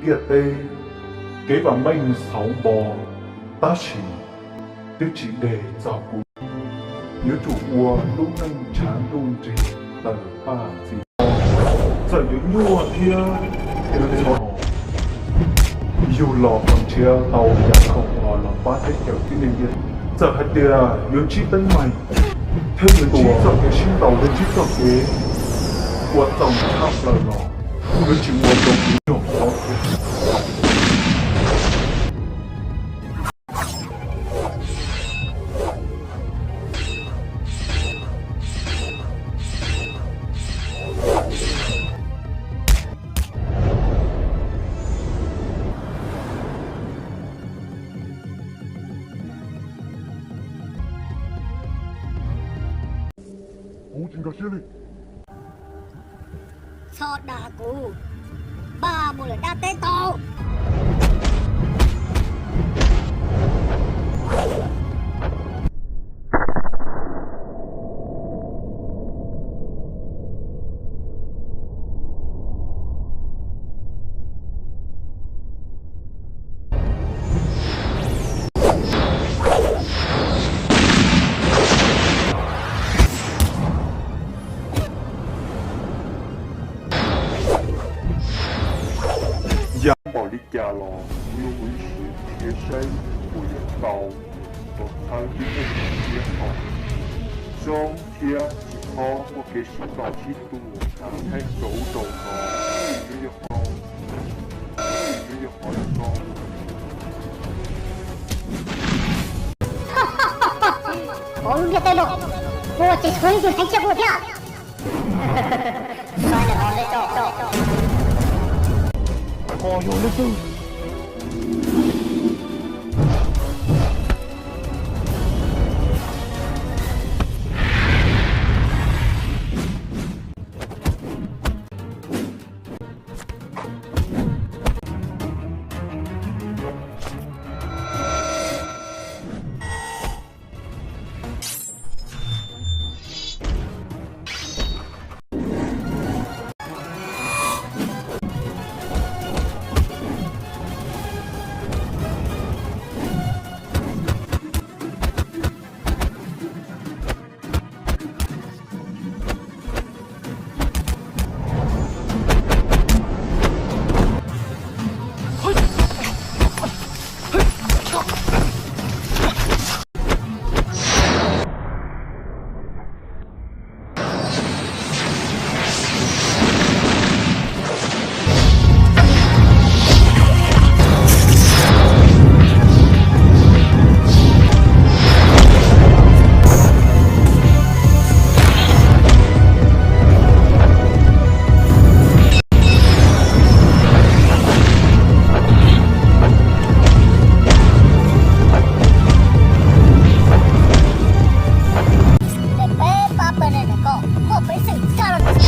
Ntiaj teb, kev vam meej xauv npo, tab sis twb tsis de txog kuv. Yuav tsum ua lub neej ntshav ntuj nrig tawm paj txiv. Txawm yuav nyuaj thiab yuav txog, yug los kom nrhiav tau yam khoom los pab teb chaws tib neeg. Txawm hais tias yuav ntsib teeb meem thiab yuav ntsib txoj kev sib ntaus, yuav ntsib txoj kev ua txaus tshaj plaws los yuav tsis ua rau kuv nyuam qhuav. Kuv tsis nkag siab li. Txhob dag kuv, npaj mus lawm dab teb tau. Yam npaum li cas los yuav ua ib siab thiab saib puas yuav tau tau txhawb tib neeg thiab os. Zoo thiab tsis txhob muaj kev sib ntaus sib tua, thaij rau ub rau no, yuav yog qhov, yuav yog qhov zoo. Ua lub ntiaj teb no, puas tseem tshuav leej twg heev tshaj kuv thiab? Koj yog leej twg? Peb pab pawg neeg ntawm koj muaj peev xwm tsa los.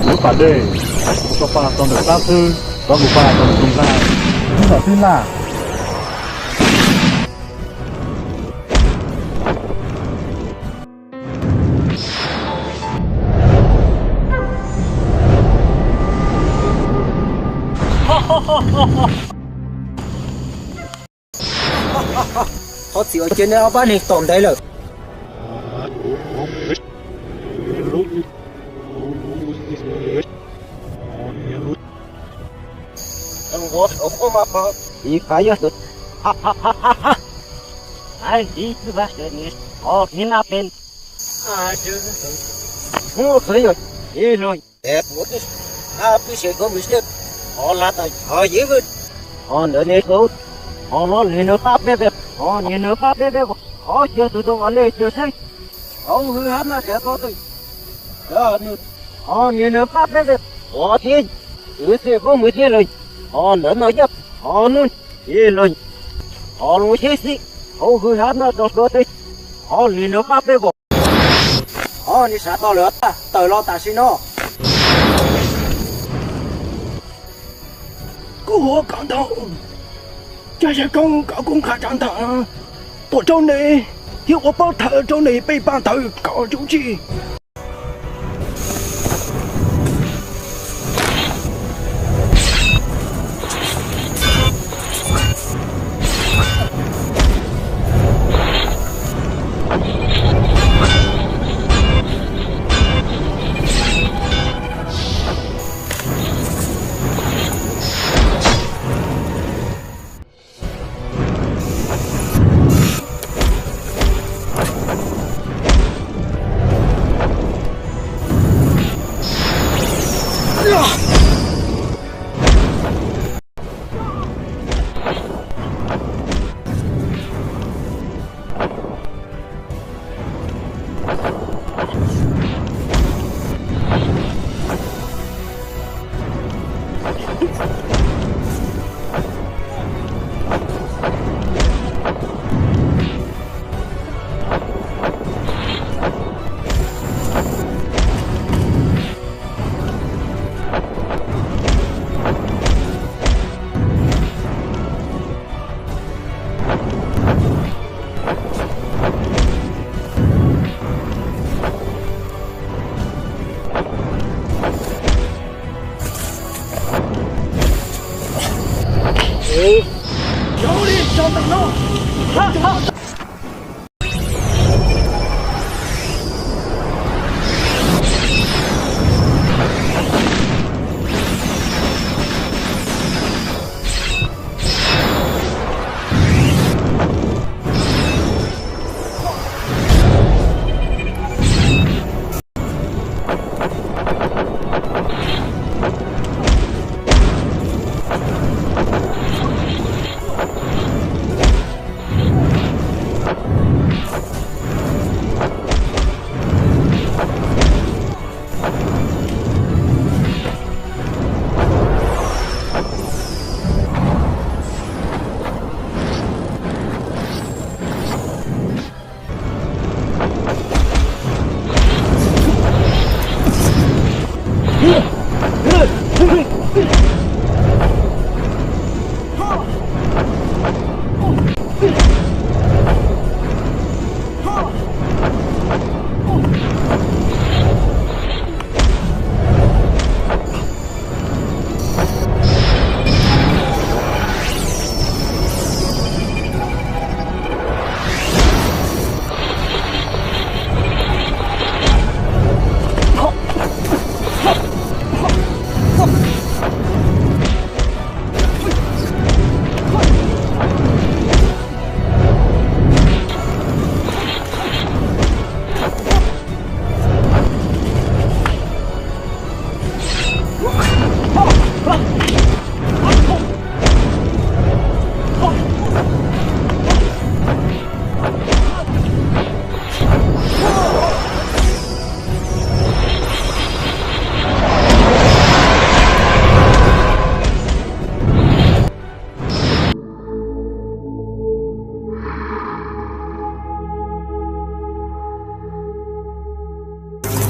Lub pas dej, kuv tso pa tau ntawm qab xwb, tov kuv pa tau ntawm tus nplaig, hnub no xwb na. Thov txim os, cia nej ob pab neeg tom ntej lawm. Ho ntawd ne, ho los nim nws pab peb peb, ho nim nws pab peb peb, ho cia tus tus ua nej cia seb. Hauv hwj hab no tias txog twg, ho nim nws pab peb peb, ho tib, wb txij pub mus tib leeg, ho ntawd no yog, ho nub, tib leeg, ho los seb xib, hauv hwj hab no txog twg, ho nim nws pab peb peb. Ho nim xav tau lawm tawm los tam sim no. Kuv ua kom ntau, cov xyov koob kom kuv nqa rov ntawm tuaj rau nws, thiab ua pob thawv rau nws peb pab thawv kom tsuj tsi.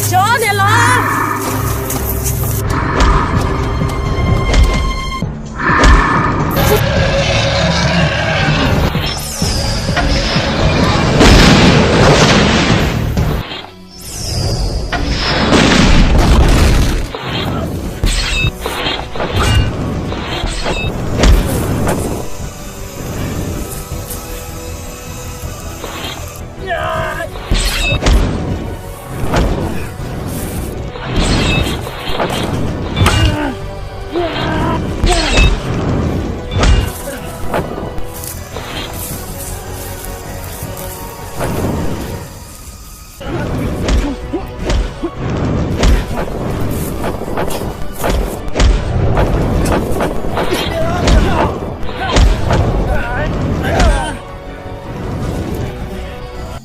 Tso niam laus.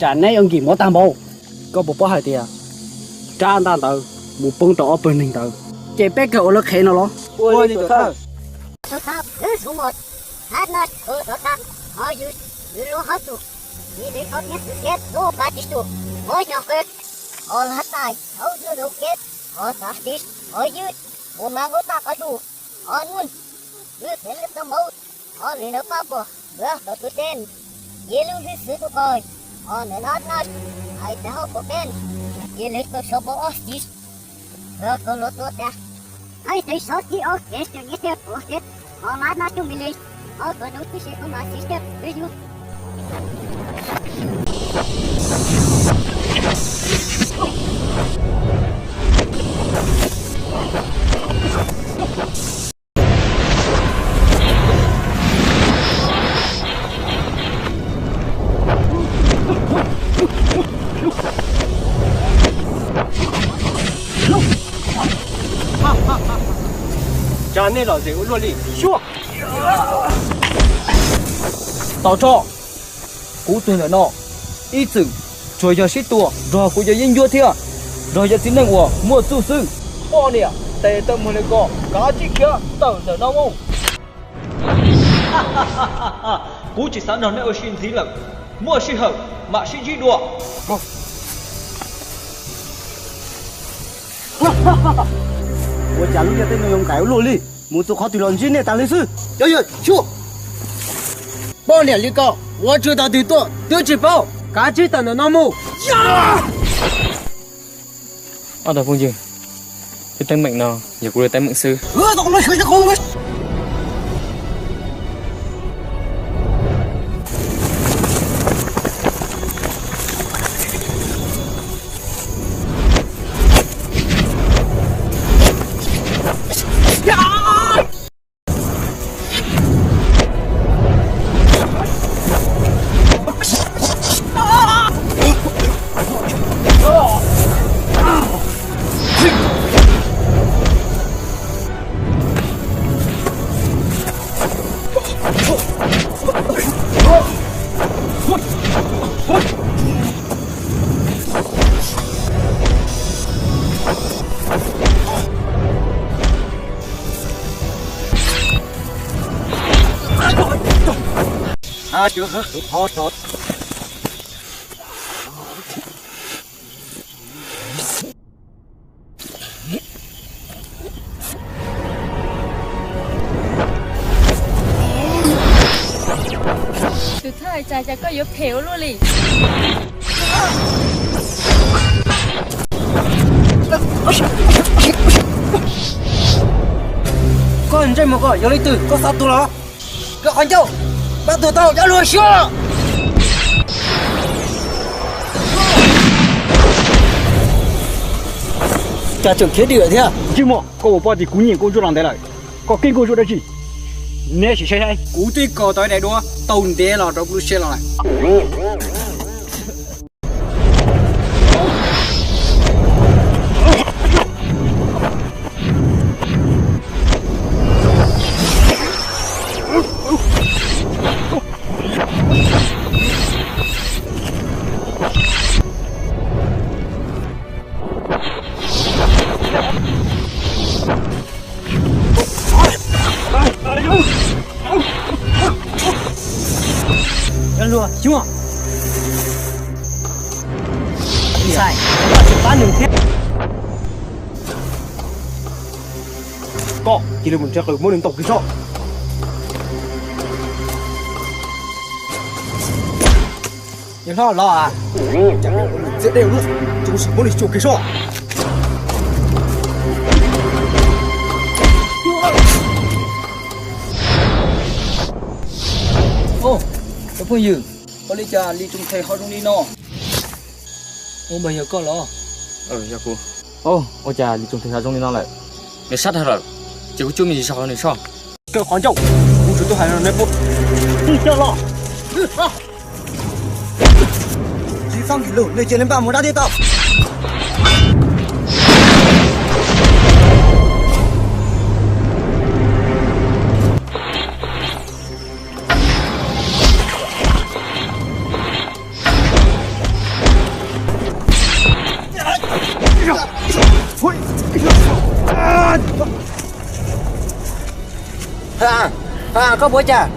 Cas neb yuav nkim mov tag npaum? Koj puas paub hais tias rab ntaj ntawd mus poob rau ob pawg neeg ntawd, ces peb kawg ua lawv qhev no los? Ua li tuam thawj. Số sáu, ước số một, hát non số sáu tám, họ dư, dư lúa hót sụp, vì lý có biết sự chết số ba chín sụp, mỗi dòng quê, họ hát tài, thấu dư lũ kết, họ xả xịt, họ dư, một má ngũ ta có đủ, họ luôn, ước thế Li ntawd pab puas nkawd los tus ten, ces lub hwj xwb tus ko, o ntawm no no, hais tias hauv tus ten, ces lawv tau sov npau ob txiv, tau luag tua tias, hais tias sov txiv ob kev tias nyiaj tiag puas tias, o mas no coj mi li, o tuav nug tib si ua mas txiv tiag peb yug. Cas nej lom zem ua luaj li, xyuas! Tau tso, kuv tus ntawm no, ib txwm tsuas yog sib tua nrog kuv cov yeeb ncuab thiab nrog cov txiv neej uas muaj txuj xwb. Poj niam tes taw muag li ko, kav tsij khiav tawm ntawm no mus. Kuv tsis xav nrog nej ua si ntxiv lawm, muaj sij hawm mam sib ntsib dua. Ua cas lub ntiaj teb no yuav nkaim ua luaj li, mus txog qhov twg los ntsib nej tas li xwb. Yog yog, xyuas! Poj niam li ko, ua tsis tau twg tuaj twb tsis paub, kav tsij tawm ntawm no mus. Ob tug phooj ywg, tej teeb meem no yog kuv li teeb meem xwb. Tus thawj hais tias koj yuav phem ua luaj li. Koj ntsej muag ko yog leej twg, koj xav tuag los? Koj qhov ncauj, pab tuag tau cov luag siab. Cas tseem khiav dim lawm thiab? Ntsej muag, koj ua poj tim kuv nyiam nkauj ntsuab los ntev lawm, koj keeb nkauj ntsuab dab tsi? Neb sim saib saib. Kuv twb kos tau ib daim duab tau ntev los rau kuv lub siab los lawm. Cov luag cuag, ntxhais, koj tsis pab nws thiab. Koj cia li mus nrhiav qws muab nws ntaus kev soj. Yawg hlob los, cas ua nws txias dej ua luaj, tsuas sim muab nws xyuas kev soj. Au, cov phooj ywg, ua li cas Lis Tsoos Thais ho zoo li no? Ua, mas yog koj los? Yog kuv. Au, ua cas Lis Tsoos Thais ho zoo li no lawm? Nws sab dhau lawm, ces kuv cuab me ntsis so qhov nws soj. Koj qhov ncauj, kuv tsuas tuaj hais no neb puas? Coj los. Tsis txhob nkim lus, nej cia li npaj mus dab teb tau. Koj puas cas?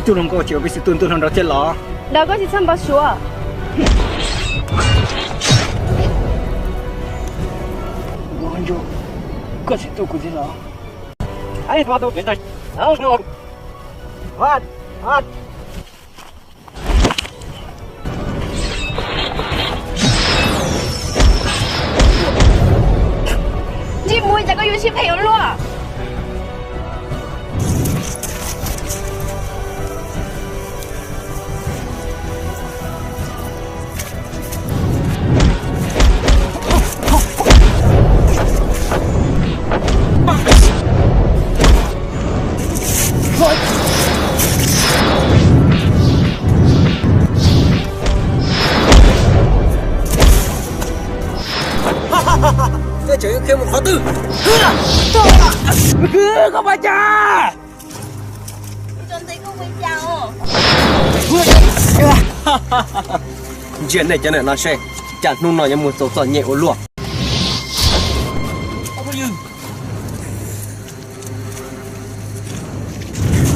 Tub hluas nkauj, tsis ua peb xib tub ntuj hluas nraug thiab los? Ntawd koj tsis txhob npau suav. Koj tsis tu kuv thiab los? Ntsej muag, cas koj yuav siab phem ua luaj? Koj tseem yuav khiav mus qhov twg? Koj ua cas? Ntsia nej cov neeg no seb, cas hnub no yuav muaj txaus txom nyem ua luaj.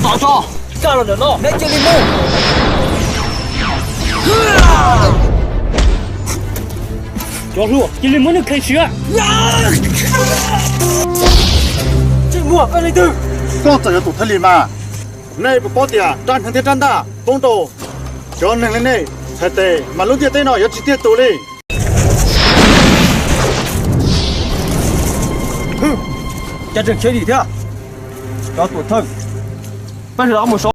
Tom tso, kaj los ntawm no, neb cia li mus. Cov hluas, cia li muab nws kheej siab. Ntsej muag, koj leej twg? Koj txawm yog tus thawj li mas, nej puas paub tias rab hneev thiab rab ntaj poob rau cov neeg li nej txhais tes mas lub ntiaj teb no yuav tsis tiaj tus li. Cas tseem khiav dim thiab? Cov tuam thawj, peb sawv daws mus so.